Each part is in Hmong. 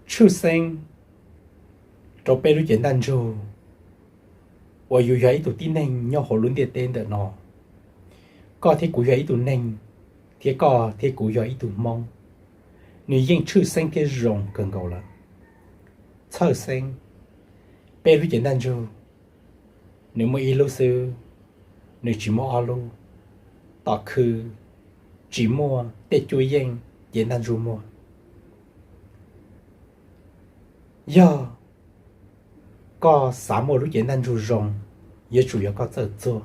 tshwj xeeb rau peb lub cev ntaj ntsug uas yus yog ib tug tib neeg nyob hauv lub ntiaj teb ntawm no. Koj thiab kuv yog ib tug neeg, thiab koj thiab kuv yog ib tug Hmoob, nws yeej tshwj xeeb thiab zoo kawg nkaus lawm. Txhawj xeeb, peb lub cev ntaj ntsug, nws muaj ib lub xwb, nws tsis muaj ob lub. Tom khw tsis muaj tej cuab yeej cev ntaj ntsug muaj. Yog koj xav muaj lub cev ntaj ntsug zoo, yuav tsum yog koj txawj txuag.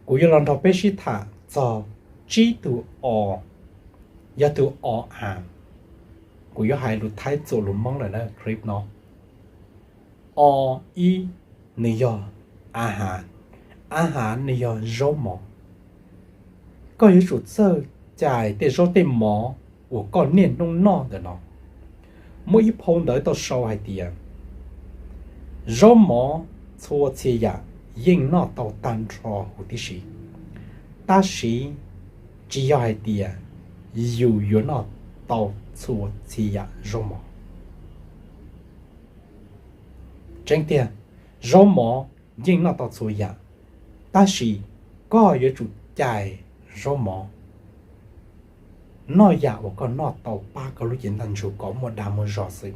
Kuv yuav los nrog peb sib tham txog tsib tug o, yog tus o a, kuv yuav hais lus Thaib txuas lus Hmoob lawm na clip no. O ib, nws yog a has, a has nws yog zaub mov. Koj yuav tsum txawj cais tej zaub tej mov uas koj niaj hnub noj ntawm no. Muaj ib phau ntawv tau sau hais tias, zaub mov txhua txhia yam yeej noj tau tag nrho huv tib si, tab sis tsis yog hais tias yus yuav noj tau txhua txhia yam zaub mov. Tseeb tiag, zaub mov yeej noj tau txhua yam, tab sis koj yuav tsum cais zaub mov noj yam uas koj noj tau pab koj lub cev ntaj ntsug kom muaj dag muaj zog xwb.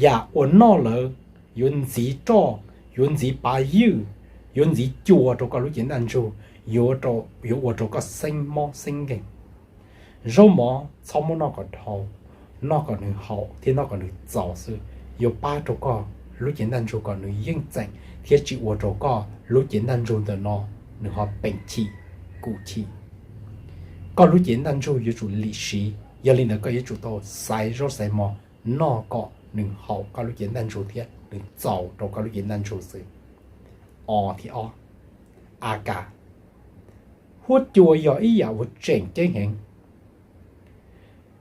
Yam uas noj lawm yuav ntxiv roj, yuav ntxiv pav ywj, yuav ntxiv cua rau koj lub cev ntaj ntsug, yuav ua rau koj xeeb mob xeeb nkeeg. Zaub mov txhob muab noj kom dhau, noj kom nws haum thiab noj kom nws txaus xwb, yuav pab rau koj lub cev ntaj ntsug kom nws yeej txeem thiab tsis ua rau koj lub cev ntaj ntsug ntawm no nws ho peem chim kum chim. Koj lub cev ntaj ntsug yuav tsum lim siv, yog li ntawd koj yuav tsum tau xaiv zaub xaiv mov noj kom nws haum koj lub cev ntaj ntsug thiab nws txaus rau koj lub cev ntaj ntsug xwb. O thib ob, a kas. Huab cua yog ib yam uas tseem ceeb heev.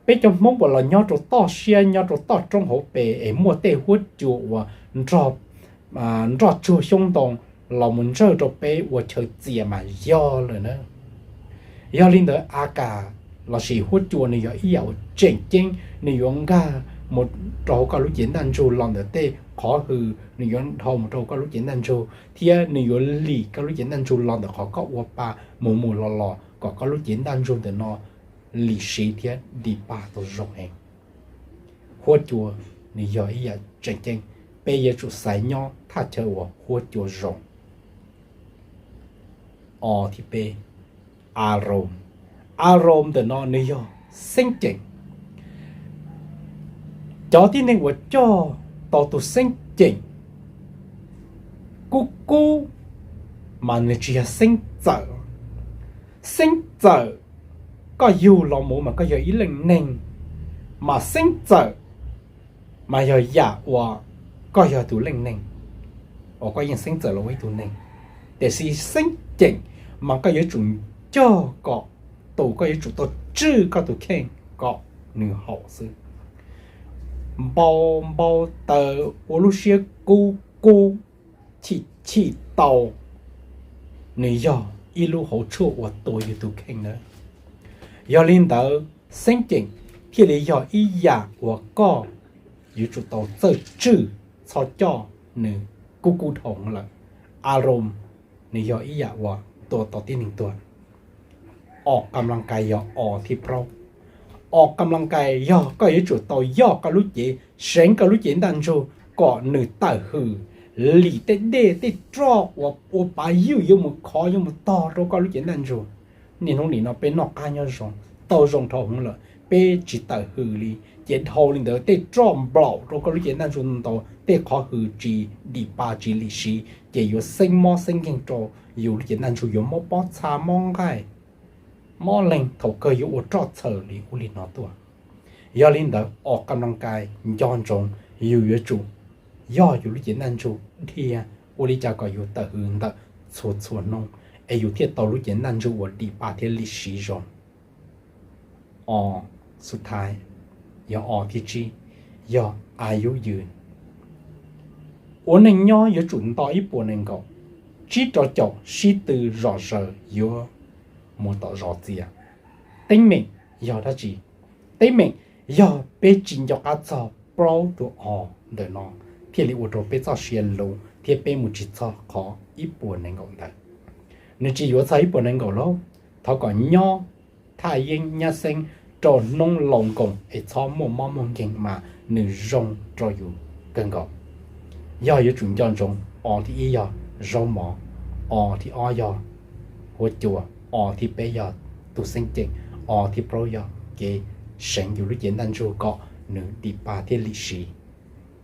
Peb cov Hmoob uas los nyob rau toj siab nyob rau toj roob hauv pes es muaj tej huab cua uas nroj tsuag xyoob ntoo los mus ntsawj rau peb ua chaw txias mas yog lawm na. Yog li ntawd a kas lossis huab cua nws yog ib yam uas tseem ceeb, nws yuav nkag mus rau hauv koj lub cev ntaj ntsug los ntawm tej qhov hws, nws yuav dhau mus rau hauv koj lub cev ntaj ntsug thiab nws yuav lim koj lub cev ntaj ntsug los ntawm qhov koj ua pa mus mus los los kom koj lub cev ntaj ntsug ntawm no lim siv thiab dim pa tau zoo heev. Huab cua nws yog ib yam tseem ceeb, peb yuav tsum xaiv nyob thaj chaw uas huab cua zoo. O thib peb, arom. Arom ntawm no nws yog xeeb ceem. Cov tib neeg uas coj tau tus xeeb ceem kub kub mas nws tsis yog xeeb txawm. Xeeb txawm, koj yug los mus mas koj yog ib leej neeg, mas xeeb txawm mas yog yam uas koj yog tus leej neeg, uas koj yeej xeeb txawm los ua ib tug neeg. Tiam sis xeeb ceem mas koj yuav tsum cog kom tus, koj yuav tsum tau tswj koj tus kheej kom nws haum xwb. Npau npau taws ua lub siab kub kub, chim chim tau, nws yog ib lub hauv tshuaj uas tua yus tus kheej nawb. Yog li ntawd xeeb ceem thiaj li yog ib yam uas koj yuav tsum tau txawj tswj, txhob coj nws kub kub dhau lawm. Arom nws yog ib yam uas tua tau tib neeg tuag. Os kam las kais yog os thib plaub. Os kam las kais yog koj yuav tsum tau yoj koj lub cev, seev koj lub cev ntaj ntsug kom nws tawm hws, lim tej dej tej roj uas ua pav ywj yuav mus khov yuav mus tog rau koj lub cev ntaj ntsug. Niaj hnub nim no peb noj qab nyob zoo, tau zoo dhau hwv lawm, peb tsis tawm hws li, ces dhau li ntawd tej roj nplaum rau koj lub cev ntaj ntsug ntau, tej qhov hws tsis dim pa tsis lim siv ces yuav xeeb mob xeeb nkeeg rau yus lub cev ntaj ntsug, yuav mob pob txha mob nqaij, mob leeg, thaum kawg yuav ua roj txhaws li ub li no tuaj. Yog li ntawd os kam las kais nco ntsoov, yus yuav tsum yog yus lub cev ntaj ntsug dhia ua li cas kom yus tawm hws ntawm txhua txhua hnub, es yus thiaj tau lub cev ntaj ntsug uas dim pa thiab lim siv zoo. Os xub thaiv, yog os thib tsib, yog a yub yws. Ua neej nyob yuav tsum nto ib puas nees nkaum, tsib rau caum sib tw zom zaws yuav mus tom zos txias. Teeb meem yog dab tsi? Teeb meem yog peb tsis nco qab txog plaub tus o ntawm no, thiaj li ua rau peb txoj sia luv thiab peb mus tsis txog qhov ib puas nees nkaum ntawd. Nws tsis yuav txog ib puas nees nkaum lauj. Thov kom nyob thaj yeeb nyab xeeb rau hnub laus nkoos es txhob muaj mob muaj nkeeg mas nws zoo rau yus kawg nkaus. Yog yuav tsum nco ntsoov, o thib ib yog zaub mov, o thib ob yog huab cua, o thib peb yog tus xeeb ceem, o thib plaub yog kev seev yus lub cev ntaj ntsug kom nws dim pa thiab lim siv,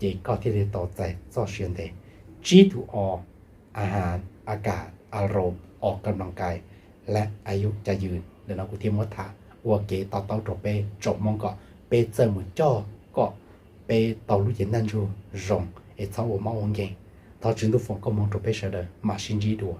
ces koj thiaj li tau txais txoj sia ntev. Tsib tus o: a has, a kas, a rau, o kam noo kais, lab a yub ca yws. Ntawm no kuv thiaj muab tham ua kev to taub rau peb tsoom Hmoob kom peb txawj mus coj kom peb tau lub cev ntaj ntsug zoo es txhob ua mob ua nkeeg. Thov Tswv Ntuj foom koob hmoov rau peb sawv daws, mam sib ntsib dua.